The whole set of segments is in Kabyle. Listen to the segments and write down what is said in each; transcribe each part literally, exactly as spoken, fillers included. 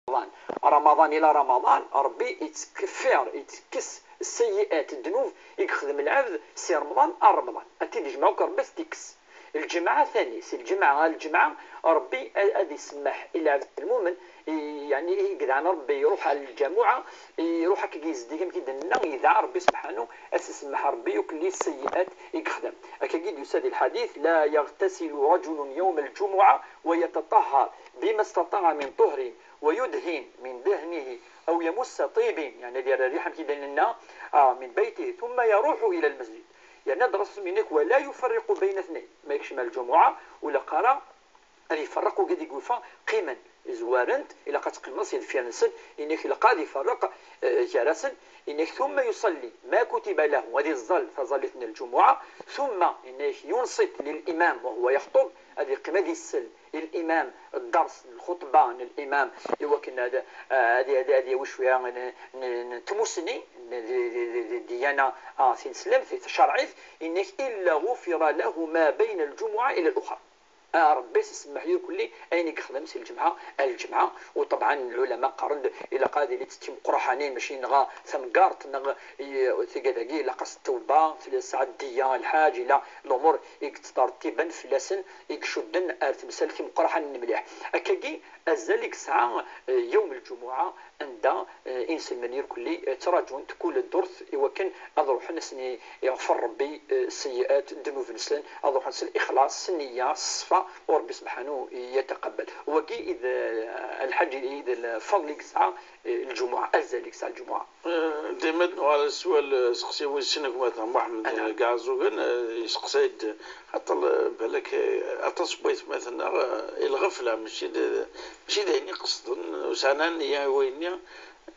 Ramaḍan ila Ramaḍan, Ṛebbi ittkeffir, ittekkes sseyyi'at, ddnub i yexdem lɛebd si Remḍan ar Remḍan. Ad t-id-ijmeɛ akk Ṛebbi, ad t-ikkes. Lǧemɛa tani, si lǧemɛa ar lǧemɛa, Ṛebbi a-, ad isemmeḥ i lɛebd lmumen, i, yeɛni i yedɛan Ṛebbi, iṛuḥ ar lǧamuɛa, iṛuḥ akka yezdig, amek i d-nenna, yedɛa Ṛebbi sebḥanu, ad s-isemmeḥ Ṛebbi akk sseyyi'at i yexdem. Akkagi d-yusa di lḥadit: لا يغتسل رجل يوم الجمعة ويتطهر بما استطاع من طهر ويدهن من دهنه أو يمس طيب، يعني ad yerr rriḥa, amek i d-nenna, ah, من بيته ثم يروح إلى المسجد. Yerna-d Ṛṛasul, yenna-k: ولا يفرق بين اثنين. Ma yekcem ar lǧumuɛa, ur ilaq ara ad iferreq, wigi i d-yufa qqimen, zwaren-t, ilaq ad teqqimeḍ si deffir-nsen, yenna-k ilaq ad iferreq, eh, gar-asen, yenna-k: ثم يصلي ما كتب له, ad iẓẓal taẓallit n lǧumuɛa, ثم, yenna-k, ينصت للإمام وهو يخطب, ad iqqim ad isel i limam, dders, lxuṭba n limam, iwakken ad, ad, ad, ad yawi cwiya n, n, n tmussni, n, d, d, d, d ddiyana, ah, tineslemt, tacerɛit, yenna-k: إلا غفر له ما بين الجمعة إلى الأخرى. Ah, Ṛebbi s isemmeḥ irkelli ayen i yexdem si lǧemɛa ar lǧemɛa. U ṭebɛan lɛulama qqaren-d ilaq ad ilint d timeqraḥanin, mačči neɣ tameggaṛt neɣ i-, tigad-agi, ilaq-as ttewba, tella tesɛa ddiyya, lḥaǧ, ila lumuṛ i yettṛettiben fell-asen, i icudden ar temsal timeqraḥanin mliḥ. Akkagi, azal i yesɛa, eh, yawm lǧumuɛa, anda, eh, inselmen irkelli, eh, ttraǧun-t kul ddurt i wakken ad ruḥen ad sen-iɣfer Ṛebbi, eh, sseyyi'at, ddnub-nsen, ad ruḥen s lixlaṣ, s nniya, s ṣṣfa, u Ṛebbi sebḥanu yataqabbal. Wagi i d, eh, lḥaǧ, i d lfeḍl i yesɛa, eh, lǧumuɛa, azal i yesɛa lǧumuɛa. Eh, dima d-nuɣal ar sswal, eh, seqsi wis sin, gma-tneɣ Muḥemmed, eh, Gaɛzugen, eh, yesteqsay-d, xaṭer, eh, balak, eh, aṭas n waytmaten-nneɣ, eh, i lɣefla, mačči d, mačči d ayen i qesden, ur sɛan ara nniya i wayenni.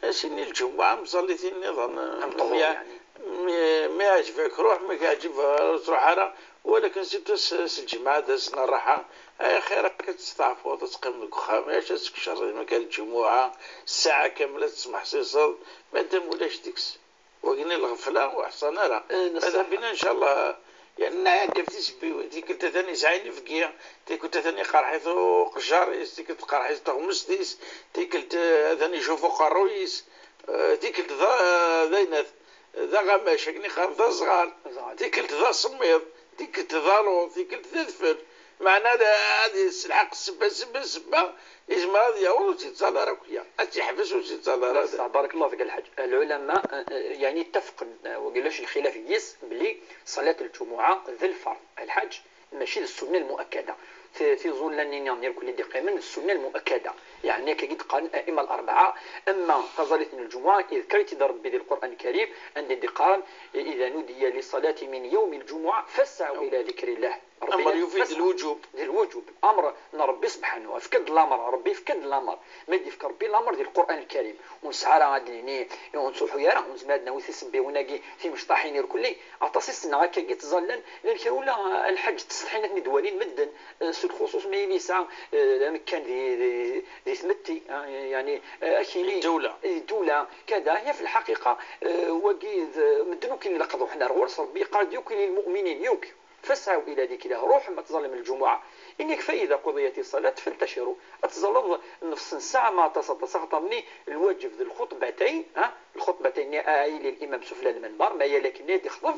Ass-nni lǧemɛa, mẓallit-nniḍen, eh, mi, mi, mi iɛǧeb-ak ruḥ, ma k-iɛǧeb ur truḥ ara, walakin surtout s, s lǧemɛa d ass n rraḥa. Ay axir akka ad testeɛfuḍ, ad teqqimeḍ deg uxxam, acu ad teččeḍ, ma kan lǧumuɛa, ssaɛa kamel ad tesmeḥsiseḍ, madam ulac deg-s. Wagi n lɣefla ur ḥṣan ara. Eh, neṣṣeḥ. Ad bina, ncallah, yerna ad yaf tisebbiwin, tikkelt atan yesɛa inebgi, tikkelt atan iqerḥ-it uqejjar-is, tikkelt tqerḥ-it teɣmest-is, tikkelt, eh, atan icuf uqerruy-is, eh, tikkelt d a-, d aynat, d aɣamac, akken iqqar, d aẓɣal, tikkelt d asemmiḍ, tikkelt d aluḍ, tikkelt d adfel. Meɛna ad, ad s lḥeqq ssebba, ssebba, ssebba, yezmer ad yaweḍ ur tt-yettẓalla ara akk-ya. Ad tt-yeḥbes ur tt-yettẓalla ara. Neṣṣeḥ, barakallahu fik a lḥaǧ. Lɛulama, eh, eh, yeɛni ttafqen, eh, wagi ulac lxilaf deg-s, belli ṣalat lǧumuɛa d lferḍ, a lḥaǧ, mačči d ssunna lmuakkada. Ti-, tiẓulla-nni nniḍen irkelli d-iqqimen d ssunna lmuakkada. Yeɛni akkagi d-qqaren a'imma l-arbaɛa, amma taẓallit n lǧumuɛa, yeḍker-itt-id Ṛebbi di Lqur'an Lkarim, anda i d-iqqaren: إذا نودي للصلاة من يوم الجمعة فاسعوا إلى ذكر الله. Amer yufi d lwuǧub. D lwuǧub. Amer n Ṛebbi sebḥanu, efk-d lamer, Ṛebbi yefka-d lamer. Ma d-yefka Ṛebbi lamer di Lqur'an Lkarim, ur nesɛi ara ad d-nini, ur nettruḥu ara, ur nezmir ad nawi tisebbiwin-agi timecṭaḥin irkelli. Aṭas i ssneɣ akkagi ttẓallan, llan kra ula, eh, a lḥaǧ ttsetḥin ad ten-id-walin medden, eh, s lxuṣuṣ ma yili yesɛa, eh, amekkan di, di, di tmetti, eh, yeɛni, eh, akini, di ddewla. Di ddewla, kada, ya fi lḥaqiqa, eh, wagi d, medden akk ilaq ad ruḥen ar ɣur-s, Ṛebbi yeqqar-d yakk i lmuminin, yakk. فاسعوا إلى ذكر الله. Ruḥem ad tẓallem lǧumuɛa. Yenna-k: فإذا قضيت الصلاة فانتشروا. Ad tẓalleḍ nefṣ n ssaɛa, ma aṭas aṭas, axaṭer-nni lwaǧeb d lxuṭbatayn, ha? Lxuṭbatayn-nni a, a yili limam sufla lmenbar, ma yal akken ad ixḍeb,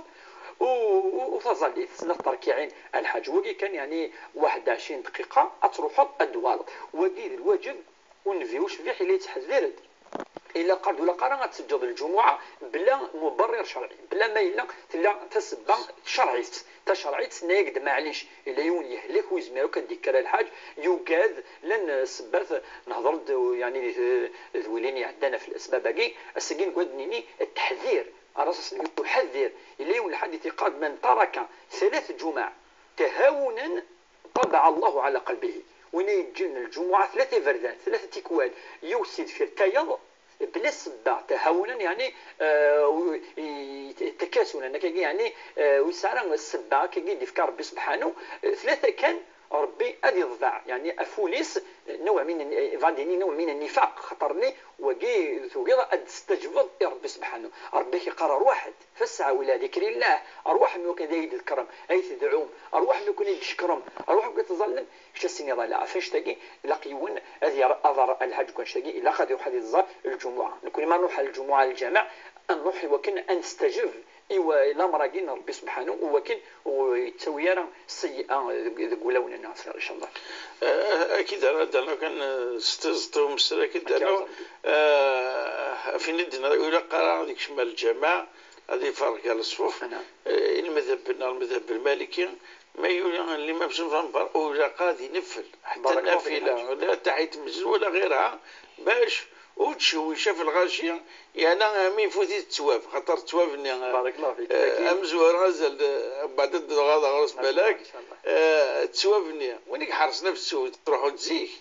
u, u, u taẓallit, snat terkiɛin, a lḥaǧ. Wagi kan, yeɛni, waḥed ɛecrin dqiqa, ad truḥeḍ, ad d-tuɣaleḍ. Wagi d lwaǧeb. U nnbi ucbiḥ yella yettḥeddir-d. Illa qqar-d, ur ilaq ara ad teǧǧeḍ lǧumuɛa bla muberrir cerɛi, bla ma yella tella tasebba cerɛit. Tacerɛit, tenna-yak-d: maɛlic, yella yiwen yehlek, ur yezmir akk ad d-yekker a lḥaǧ, yugad, llan ssebbat, nehder-d, yeɛni, d, d wilin iɛeddan ɣef lesbab-agi, ass-agi nekk ad d-nini, teḥdir, ar asasen yuḥaddir, yella yiwen lḥadit yeqqar-d: من ترك ثلاث جمع تهاونا طبع الله على قلبه. Win i yeǧǧen lǧumuɛa tlata iberdan, tlata tikwal, yiwet si deffir tayeḍ, bla ssebba, tahawunan, yeɛni, eh, u-, i-, i-, takasulan, akkagi, yeɛni, eh, ur yesɛi ara ssebba, akkagi i d-ifka Ṛebbi sebḥanu, eh, tlata kan, Ṛebbi ad iḍbeɛ, yeɛni aful-is, نوع من, va dini نوع من النفاق, xaṭer-nni wagi tugiḍ ad d-testajbeḍ i Ṛebbi subḥanu. Ṛebbi ak-iqqar: "Ṛwaḥ-d, فاسعوا إلى ذكر الله", ṛwaḥem i wakken ad iyi-d-tḍekkrem, ad iyi-tedɛum, ṛwaḥem i wakken ad iyi-d-tcekrem, ṛwaḥem i wakken ad teẓẓallem. Kečč ad s-tiniḍ: "Ala, ɣef annect-agi ilaq yiwen ad yer-, ad aɣer lḥaǧ deg wannect-agi, ilaq ad iruḥ ad iẓẓal lǧumuɛa." Nekni ma nruḥ ɣer lǧumuɛa ɣer lǧameɛ, ad nruḥ i wakken ad nestajeb i wa-, i lameṛ-agi n Ṛebbi subḥanu, i wakken ur yettawi ara seyyi'a deg, deg wulawen-nneɣ, ncallah. Eh, akid ara d-rnuɣ kan, eh, s tiẓeṭ umesser, akid d-rnuɣ, eh, ɣef ayen i d-tenniḍ, ur ilaq ara ad ikcem ar lǧameɛ, ad iferreg ɣer ṣṣfuf. Eh, i lmadhab-nneɣ, lmadhab lmaliki, ma yuli limam s ufenber, ur ilaq ara ad ineffel, ḥetta nafila, la taḥiyat lmesjid wala ɣir-ha, bac ur tcewwic ɣef lɣaci, yerna mi ifut-it ttwab, xaṭer ttwab-nni, eh, amezwaru azal, eh, mbeɛd ad d-tuɣaleḍ ɣer-s balak, eh, ttwab-nni. Win i iḥerṣen ɣef ttwab, ttruḥu-d zik.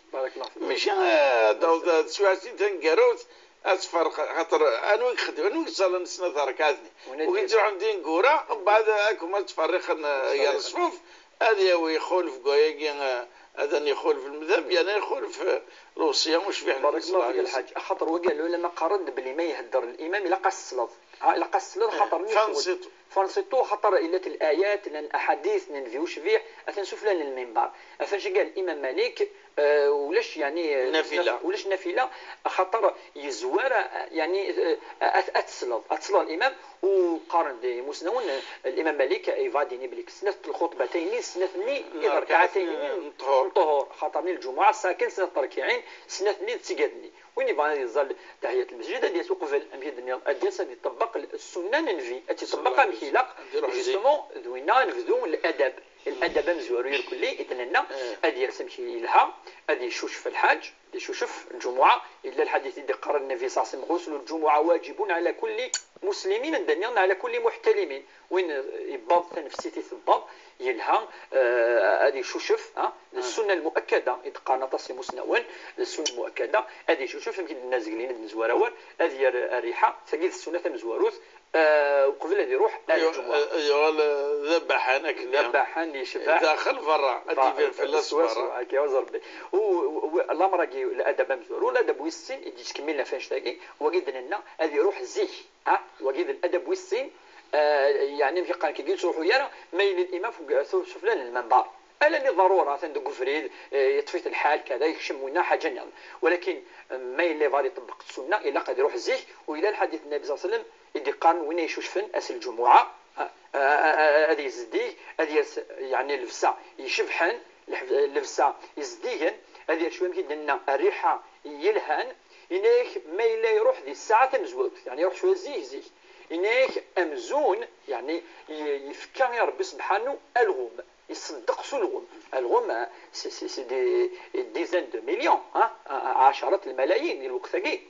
Mačči, eh, ad d-taweḍ teswiɛt-nni taneggarut, ad tferreq, xaṭer anwa i ixeddem, anwa i yettẓallan snat rrekɛat-nni? Win i yettruḥun d ineggura, mbeɛd ad kem-, ad ttferriqen, eh, gar ṣṣfuf, ad yawi ixulef deg wayagi, eh, ad n-ixulef lmedhab, yerna ixulef, eh, lewṣiyya ucbiḥ n Nnbi ṣella Llahu ɛalayhi wa sallam. Axaṭer wagi lɛulama qqaren-d belli ma ihedder limam ilaq ad s-tesleḍ. Ha, ilaq ad s-tesleḍ, xaṭer nni fanṣiṭu. Fanṣiṭu, xaṭer illat layat, llan laḥadit, llan deg ucbiḥ, atan sufella n lmimbar. Ɣef wannect-agi Imam Malik, eh, ulac, yeɛni, eh, nafila. Ulac nafila, axaṭer yezwar, eh, yeɛni, eh, ad, ad tesleḍ, ad tesleḍ limam, u qqaren-d imusnawen, eh, Imam Malik, eh, va dini belli snat lxuṭbatayn-nni, snat-nni i d rrekɛatayn-nni n ṭṭhur. N ṭṭhur, xaṭer-nni lǧumuɛa tesɛa kan snat terkiɛin, snat-nni d tigad-nni. Win yebɣan ad iẓẓal taḥiyat lmesjid, ad d-yas uqbel, amek i d-tenniḍ, ad d-yas ad iṭebbeq ssunna n Nnbi, ad tt-iṭebbeq amek ilaq. Ad iruḥ zik. Justement, d winna ad nebdu ladab. Ladab amezwaru irkelli i d-nenna, ad yers amek yelha, ad icucef lḥaǧ, ad icucef lǧumuɛa. Yella lḥadit i d-iqqaren Nnbi صلى الله عليه وسلم: "غسل الجمعة واجب على كل مسلم", ad d-nniɣ على كل محتلم. Win yewweḍ tanefsit i tewweḍ, yelha, eh, ad icucef, ha? D ssunna lmuakkada, i d-qqaren aṭas imusnawen, d ssunna muakkada, ad icucef, amek i d-nenna zgelin, ad nezwar awal, ad yerr rriḥa, tagi d ssunna tamezwarut, eh, uqbel ad iruḥ ar lǧumuɛa. Ad yuɣal, eh, d abaḥan akken. D abaḥan yecbeḥ. Daxel, berra, ad iban fell-as berra. Swaswa, akka, yeɛzez Rebbi. U, u, u, lameṛ-agi, ladab amezwaru, ladab wis sin, i d-yettkemmilen ɣef wannect-agi, wagi d-nenna, ad iruḥ zik. Ha, wagi d ladab wis sin, eh, yeɛni amek i qqaren, kigi ur yettruḥu ara, ma yella limam f-, f-, sufella n lmimbar. Ala li ḍarura, atan deg ubrid, eh, yeṭṭef-it lḥal, kada, yekcem winna, ḥaǧa nniḍen. Walakin, eh, ma yella yebɣa ad iṭebbeq ssunna, ilaq ad iruḥ zik, u yella lḥadit n Nnbi صلى الله عليه وسلم i d-iqqaren win ay icucfen ass n lǧumuɛa, ha, eh, eh, eh, ad yezdig, ad yers, yeɛni llebsa icebḥen, lḥeb-, llebsa izeddigen, ad yers cwiya amek i d-nenna, rriḥa yelhan, Yenna-yak ma yella iruḥ di ssaɛa tamezwarut, yeɛni iruḥ cwiya zik zik, yenna-yak amzun, yeɛni y-, yefka i Ṛebbi subḥanu alɣem, iṣeddeq s ulɣem. Alɣem, eh, c'est, c'est, c'est des dizaines de millions, hein, ɛacarat lmalayin di lweqt-agi.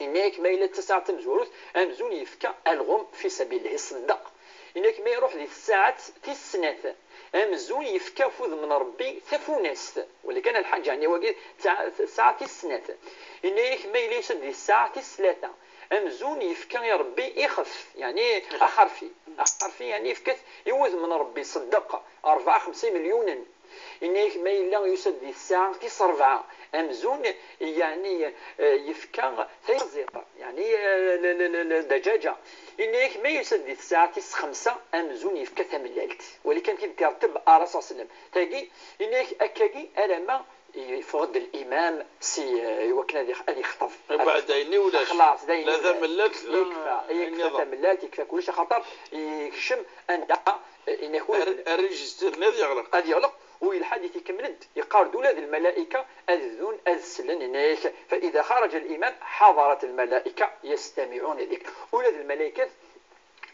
Yenna-yak ma yella d tasaɛet tamezwarut, amzun yefka alɣem fi sabilillah, iṣeddeq. Yenna-yak ma iruḥ di tsaɛet tis snat, amzun yefka ɣef wudem n Ṛebbi tafunast. Walakin lḥaǧa-nni wagi d ssaɛa tis snat. Yenna-yak ma yella yusa-d di ssaɛa tis tlata, amzun yefka i Ṛebbi ixef, yeɛni axerfi. Axerfi, yeɛni yefka-t i wudem n Ṛebbi, ṣeddeq, rebɛa xemsa imelyunen. Yenna-yak ma yella yusa-d di ssaɛa tis rebɛa, amzun, yeɛni, eh, yefka tayaziḍt, yeɛni, eh, l-, l-, l-, l-, daǧaǧa. Yenna-yak ma yusa-d di ssaɛa tis xemsa, amzun yefka tamellalt. Walakin amek i d-iretteb Ṛṛasul ṣalla Llahu ɛalayhi wa sallam. Tagi, yenna-yak akkagi alamma yeffeɣ-d limam si, eh, i wakken ad ix-, ad yexṭeb. Mbeɛd ayenni ulac. Xlaṣ, d ayen la tamellalt, la yekfa, ayen yekfa nniḍen. Tamellalt, yekfa kullec, axaṭer yekcem anda, eh, yenna-yak ur ar-, arrijistir-nni ad yeɣleq. Ad yeɣleq. U lḥadit ikemmel-d, yeqqar-d ula d lmalayka ad bdun ad sellen, yenna-yak: "فإذا خرج الإمام حضرت الملائكة يستمعون ذكره." Ula d lmalaykat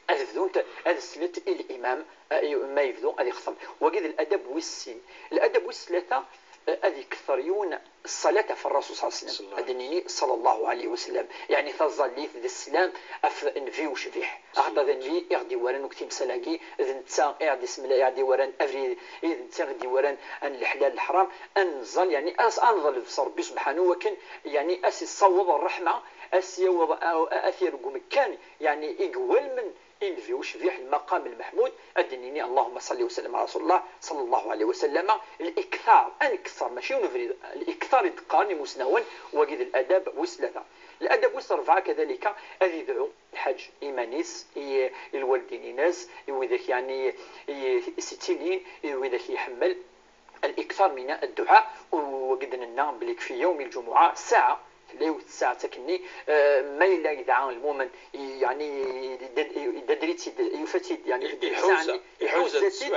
ad bdunt ad slent i limam, eh, ma yebdu ad ixeṭṭeb. Wagi d ladab wis sin. Ladab wis tlata, eh, ad ikter yiwen ṣṣalat ɣef Ṛṛasul ṣalla Llahu ɛalayhi wa sallam. Ad d-nini ṣalla Llahu ɛalayhi wa sallam. Yeɛni taẓallit d sslam ɣef Nnbi ucbiḥ. Axaṭer d Nnbi i ɣ-d-iwaran akk timsal-agi, d netta i ɣ-d-isemla-, i ɣ-d-iwaran abrid, i d netta i ɣ-d-iwaran an leḥlal leḥram, ad nẓall, yeɛni ad s-, ad neḍleb s Ṛebbi subḥanu wakken, yeɛni ad s-issaweḍ ṛṛeḥma, ad s-yaweḍ, a-, a-, ad t-yerr deg umekkan, yeɛni i iwalmen, Inbi ucbiḥ, lmaqam lmeḥmud, ad d-nini: اللهم صل وسلم على رسول الله صلى الله عليه وسلم. Liktar, ad nkesser, mačči n ubrid, liktar i d-qqaren imusnawen, wagi d ladab wis tlata. Ladab wis rebɛa kadalika, ad idɛu lḥaǧ iman-is, i, i lwaldin-ines, i widak, yeɛni, i, i s-ittilin, i widak iḥemmel. Liktar min adduɛa, u wagi d-nenna belli fi yawm lǧumuɛa saɛa, tella yiwet tsaɛet akkenni, eh, ma yella yedɛa lmumen, yeɛni, yedda-, yedda-, yufa-tt-id, yeɛni, iḥuza, iḥuza-tt-id,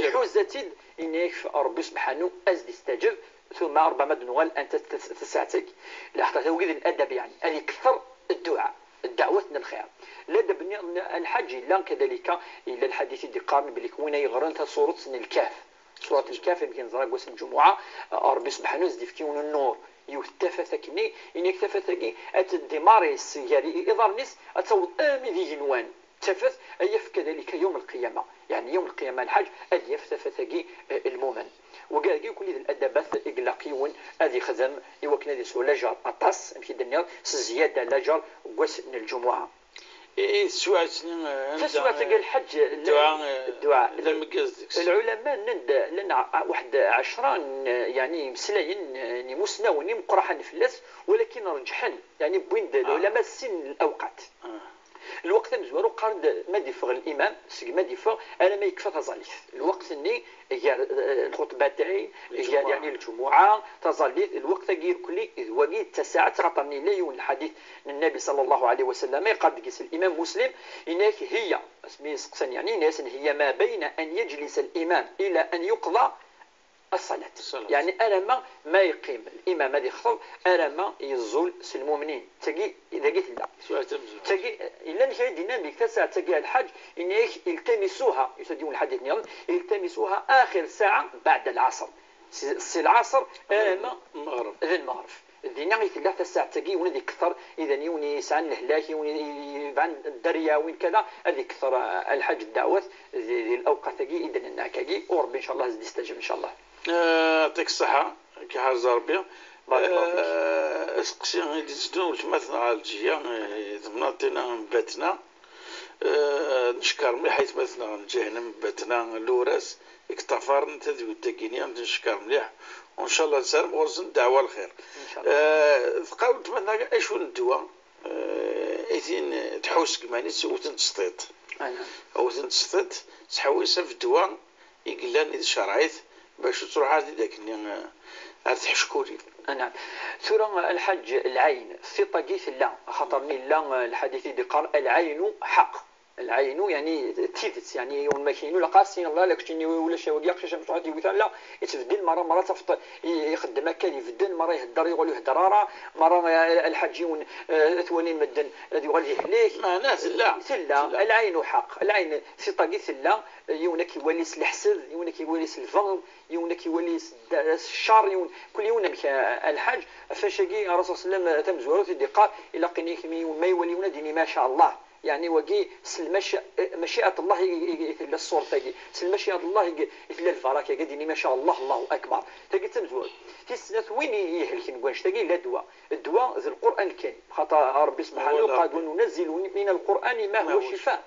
iḥuza-tt-id, yenna-ak Ṛebbi subḥanu ad s-d-istaǧeb, tumma ṛebbama ad d-nuɣal anta tas-, tasaɛet-agi. Laxaṭer wagi d ladab, yeɛni, ad ikter dduɛa, ddeɛwat n lxir. Ladab-nni n lḥaǧ yella kadalika, yella lḥadit i d-iqqaren belli win ay yeɣren tasuret n Lkehf, surat Lkehf, amek i neẓra deg wass n lǧumuɛa, Ṛebbi subḥanu ad s-d-ifk yiwen n nnur, yiwet n tafat akkenni, yenna-ak tafat-agi ad teddi maris gar i-, iḍarren-is, ad taweḍ armi d igenwan. Tafat ay yaf kadalika yawm lqiyama, yeɛni yawm lqiyama lḥaǧ ad yaf tafat-agi, eh, lmumen. Wagi-agi nekkni d ladabat i ilaq yiwen ad ixdem i wakken ad yesɛu lajer aṭas, amek i d-tenniḍ, s zzyada lajer deg wass n lǧumuɛa. I teswiɛt-nni, eh, anda, taswiɛt-agi, eh, lḥaǧ, dduɛa, eh, dduɛa, d ameggaz deg-s. Lɛulama nnan-d, llan ɛ-, waḥed ɛecra n, yeɛni, imeslayen, eh, n imusnawen imeqqraḥen fell-as, walakin reǧḥen, yeɛni, wwin-d lɛulama sin n lawqat. Ah. Lweqt amezwaru qqaren-d ma d-iffeɣ limam, seg ma d-iffeɣ alamma yekfa taẓallit. Lweqt-nni gar, eh, lxuṭbatain, gar, yeɛni, lǧumuɛa, taẓallit, lweqt-agi irkelli d wagi d tasaɛet, xaṭer yella yiwen lḥadit n Nnabi صلى الله عليه وسلم, yeqqar deg-s Limam Muslim, yenna-ak: هي, asmi i seqsan, yeɛni, yenna-asen: هي ما بين أن يجلس الإمام إلى أن يقضى الصلاة. الصلاة. Yeɛni, alamma ma yeqqim limam ad yexṭeb, alamma yeẓẓul s lmumnin. Tagi, dagi tella. Suɛet amezwaru. Tagi, llan kra i d-yennan deg tasaɛet-agi, a lḥaǧ, yenna-ak: التمسوها, yusa-d yiwen lḥadit nniḍen, التمسوها آخر ساعة بعد العصر. Si, si lɛaṣer alamma d lmeɣreb. D lmeɣreb. Dinna i tella tasaɛet-agi, yiwen ad ikter, idan yiwen yesɛan lehlak, yiwen i, i, yebɛan dderya, win kada, ad ikter, eh, lḥaǧ ddeɛwat di, di lawqat-agi i d-nenna akkagi, u Ṛebbi, ncallah, ad s-d-istaǧeb, ncallah. Eh, yeɛṭik ṣṣeḥḥa, ad k-iḥrez Ṛebbi. Barakallahu fik. Eh, aseqsi i d-itteddun, weltma-tneɣ Ɛelǧiya, eh, temnaḍt-ina n Batna. Eh, neckeṛ mliḥ aytmaten-nneɣ n Ǧahennam n Batna, Luras, i yeṭṭafaren tadwilt-agi-nni, ad ten-neckeṛ mliḥ. U ncallah nessaram ɣur-sen ddeɛwa lxir. Ncallah. Eh, tqal weltma-tneɣ acu n ddwa, eh, i tin tḥus deg iman-is wten-tt s tiṭ. Wten-tt s tiṭ, tettḥewwis ɣef ddwa i yellan i tcerɛit, bac ur truḥ ara tidak-nni, eh, ar tḥeckulin. Anɛam. Tura, a lḥaǧ, lɛayn, tiṭ-agi tella, axaṭer yella, eh, lḥadit i d-iqqar: العين حق. Lɛaynu, yeɛni d tidet, yeɛni yiwen ma k-yinu, ilaq ad s-tiniḍ: "La, la, keččini ulac, wagi aqcic amek truḥ ad t-yewwet ara." La, yettbeddil merra, merra tafeḍ i-, ixeddem akka, ad ibeddel, merra ihedder, yuɣal ur ihedder ara, merra, eh, a lḥaǧ, yiwen, eh, ad t-walin medden, ad yuɣal d ihlek. Meɛna tella. Tella. Tella. Lɛaynu ḥaq. Lɛayn, tiṭ-agi tella, yiwen ad k-iwali s leḥsed, yiwen ad k-iwali s lbeɣd, yiwen ad k-iwali s dda-, s cceṛ, yiwen, kul yiwen amek, a, a lḥaǧ. Ɣef wacu-agi, Ṛṛasul ṣalla Llahu ɛalayhi wa sallam, tamezwarut i d-iqqar, ilaq ini-, ma iwali yiwen ad d-yini: "Ma ca Allah." Yeɛni wagi s lmaci-, maciɛat Allah i, i, i tella ṣṣuṛt-agi. S lmaciɛat Allah i, i tella lbaraka-agi, ad d-yini: "Ma ca Allah, Allahu akbar." Tagi d tamezwarut. Tis snat, win i ihelken deg wannect-agi, yella ddwa. Ddwa d Lqur'an kan. Xaṭer Ṛebbi subḥanahu wa taɛala yeqqar-d: "وننزل من القرآن ما هو شفاء."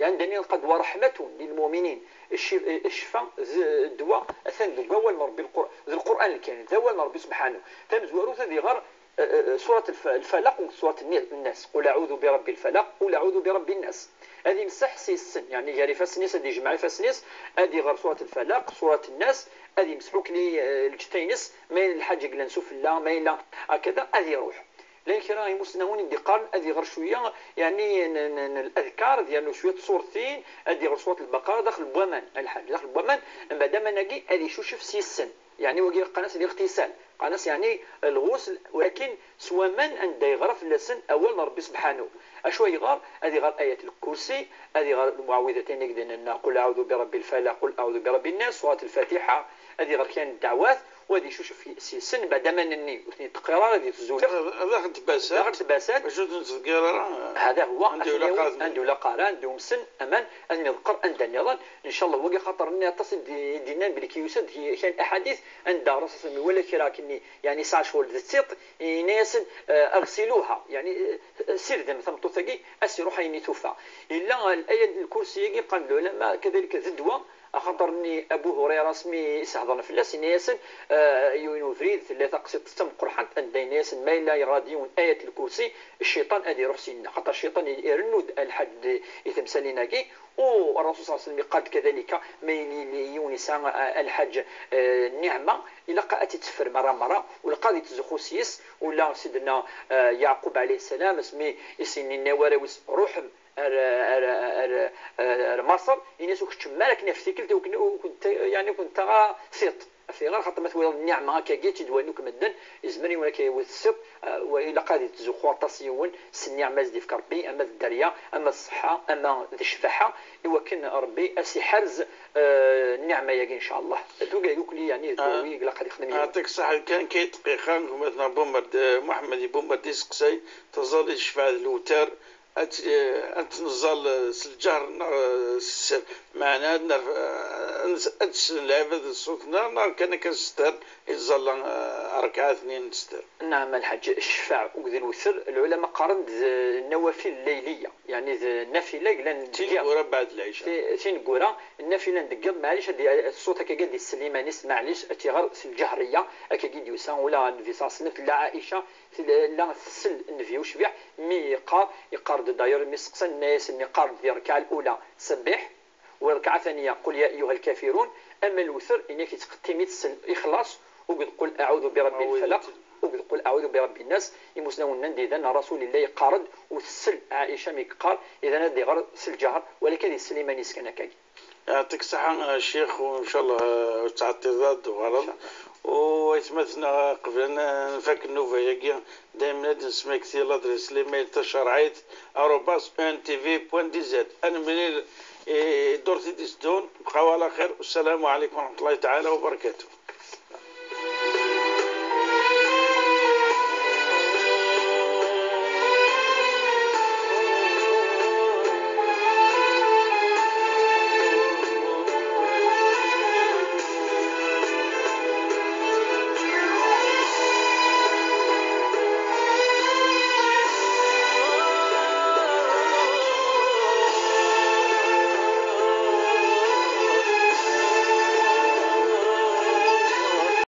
Yeɛni, d ayen ilaq ad d-wa: "رحمة للمؤمنين". Cci-, ccfa d ddwa atan deg wawal n Ṛebbi, Lqur-, d Lqur'an lkarim, d awal n Ṛebbi subḥanahu. Tamezwarut ad iɣer, eh, eh, surat lf-, Lfalaq u surat nni-, Nnas. "قل أعوذ برب الفلق، قل أعوذ برب الناس". Ad imseḥ s yes-sen, yeɛni gar ifassen-is, ad ijmeɛ ifassen-is, ad iɣer surat Lfalaq, surat Nnas, ad imseḥ akk, eh, lǧetta-ines, ma yella lḥaǧa i yellan sufella, ma yella hakada, ad iruḥ. Llan kra imusnawen i d-iqqaren ad iɣer cwiya, yeɛni n, n, n, n ladkar, ad yernu cwiya n tṣurtin, ad iɣer surat Lbaqara daxel n waman, a lḥaǧ, daxel n waman, mbeɛd aman-agi ad icucef s yes-sen. Yeɛni wagi qqaren-as liɣtisal, qqaren-as yeɛni lɣusl, walakin s waman anda yeɣra fell-asen awal n Ṛebbi subḥanahu. Acu ay yeɣer? Ad iɣer ayat lkursi, ad iɣer lmuɛwidatayn i d-nenna: "قل أعوذ برب الفلق، قل أعوذ برب الناس", surat Lfatiḥa, ad iɣer kra n ddeɛwat, Wa ad icucef s-, s-, yes-sen, baɛda ma nenni ur ten-id-teqqiṛ ara di tzula. Daxel tbasat. Daxel tbasat. Acu ur ten-ttḍeggir ara. هذا هو. Anda ilaq ara ten-, anda ilaq ara, anda umsen, aman, ad neḍqer anda nniḍen. Ncallah, wagi xaṭer-nni aṭas i d-, i d-innan belli yusa-d kan aḥadit anda Rasul sallam iwala kra akken, yeɛni, yesɛa ccɣel d tiṭ, yenna-yasen, eh, أغسلوها, yeɛni, eh, sirdem tameṭṭut-agi, ad s-iruḥ ayen i tufa. Yella, eh, aya n lkursi-agi, qqaren-d lɛulama, kadalik d ddwa, axaṭer-nni Abu Hurayra asmi i s-hedren fell-as, yenna-yasen, eh, yiwen ubrid, tella taqsiṭ d tamqerḥant, anda yenna-yasen ma yella yeɣra-d yiwen ayat lkursi, cciṭan ad iruḥ syenna. Axaṭer cciṭan irennu-d lḥaǧ i temsalin-agi, u Rasul sallallahu alayhi wa sallam iqqar-d kadalika, ma yili yiwen yesɛa, eh, lḥaǧ, eh, nniɛma, ilaq ad tt-itteffer merra merra, u ilaq ad ittzuxxu s-yes, ula Sidna, eh, Yeɛqub alayhi ssalam, asmi i s-yenna i warraw-is, ruḥem ar, ar, ar, ar, ar Maṣer, ini-as ur keččmem ara akken ɣef tikkelt, ur ken-, ur kent-, yeɛni ur kent-aɣ tiṭ. Ɣef ayɣer? Xaṭer ma twiḍ nniɛma akkagi, tt-id-walan akk medden, izmer yiwen ad k-iwet s tiṭ, eh, wa ilaq ad ittzuxxu aṭas yiwen s nniɛma i s-d-ifka Rebbi, ama d dderya, ama d ṣṣeḥḥa, ama d ccbaḥa, i wakken Rebbi ad s-iḥerz, eh, nniɛma-yagi, ncallah. D uga-, d ukli, yeɛni, d Ah, wi ilaq ad ixdem yiwen. Yeɛṭik ṣṣeḥḥa, kan kay dqiqa, gma-tneɣ Bumerd, eh, Muḥemmed i Bumerd iseqsay, taẓallit ccfaɛ d lewtar, ad tt-, ad tt-neẓẓal, eh, s lǧehr neɣ, eh, s sser? Meɛna ad nerf-, eh, ad s-, ad ssnen lɛibad ṣṣut-nneɣ, neɣ kan akka s sser i ẓẓallen, eh, ṛekɛat-nni n sser? Nɛam, a lḥaǧ, ccfaɛ akked lewter, lɛulama qqaren-d d nnawafil llayliya, yeɛni d nnafila yellan deg yiḍ. Tineggura beɛd lɛica. Ti-, tineggura, nnafila n deg yiḍ, maɛlic, ad d-, ṣṣut akkagi ad d-isell iman-is, maɛlic, ad tt-iɣer s lǧehriya, akkagi i d-yusa, ula Nnbi ṣalla Llahu ɛalayhi wa sallam, tella tella tsell Nnbi ucbiḥ, mi yeqqar, yeqqar-d d'ailleurs, mi seqsan, nna-yasen, yeqqar-d di rrekɛa lula, سبح, wa rrekɛa ثانية, قل يا أيها الكافرون, ama lewter, ini-ak yettqettim-it s Lixlaṣ, akked قل أعوذ برب الفلق, akked قل أعوذ برب الناس, imusnawen nnan-d, idan, Rasul yella yeqqar-d, u tsell Ɛica mi yeqqar, idan ad iɣer s lǧehr, walakin ad isell iman-is kan akkagi. Yeɛṭik ṣṣeḥḥa, a Ccix, u ncallah, eh, ur tettɛeṭṭileḍ ara ad d-tuɣaleḍ. U aytmaten-nneɣ, qbel ad n-, nfak nnuba-agi, daymen ad d-nesmekti ladris, l'email tacerɛit arobase E N T V point D Z. Ad nemlil i ddurt i d-iteddun, bqaw ɛla xir, wassalamu ɛalaykum wa raḥmatullahi taɛala wa barakatuh.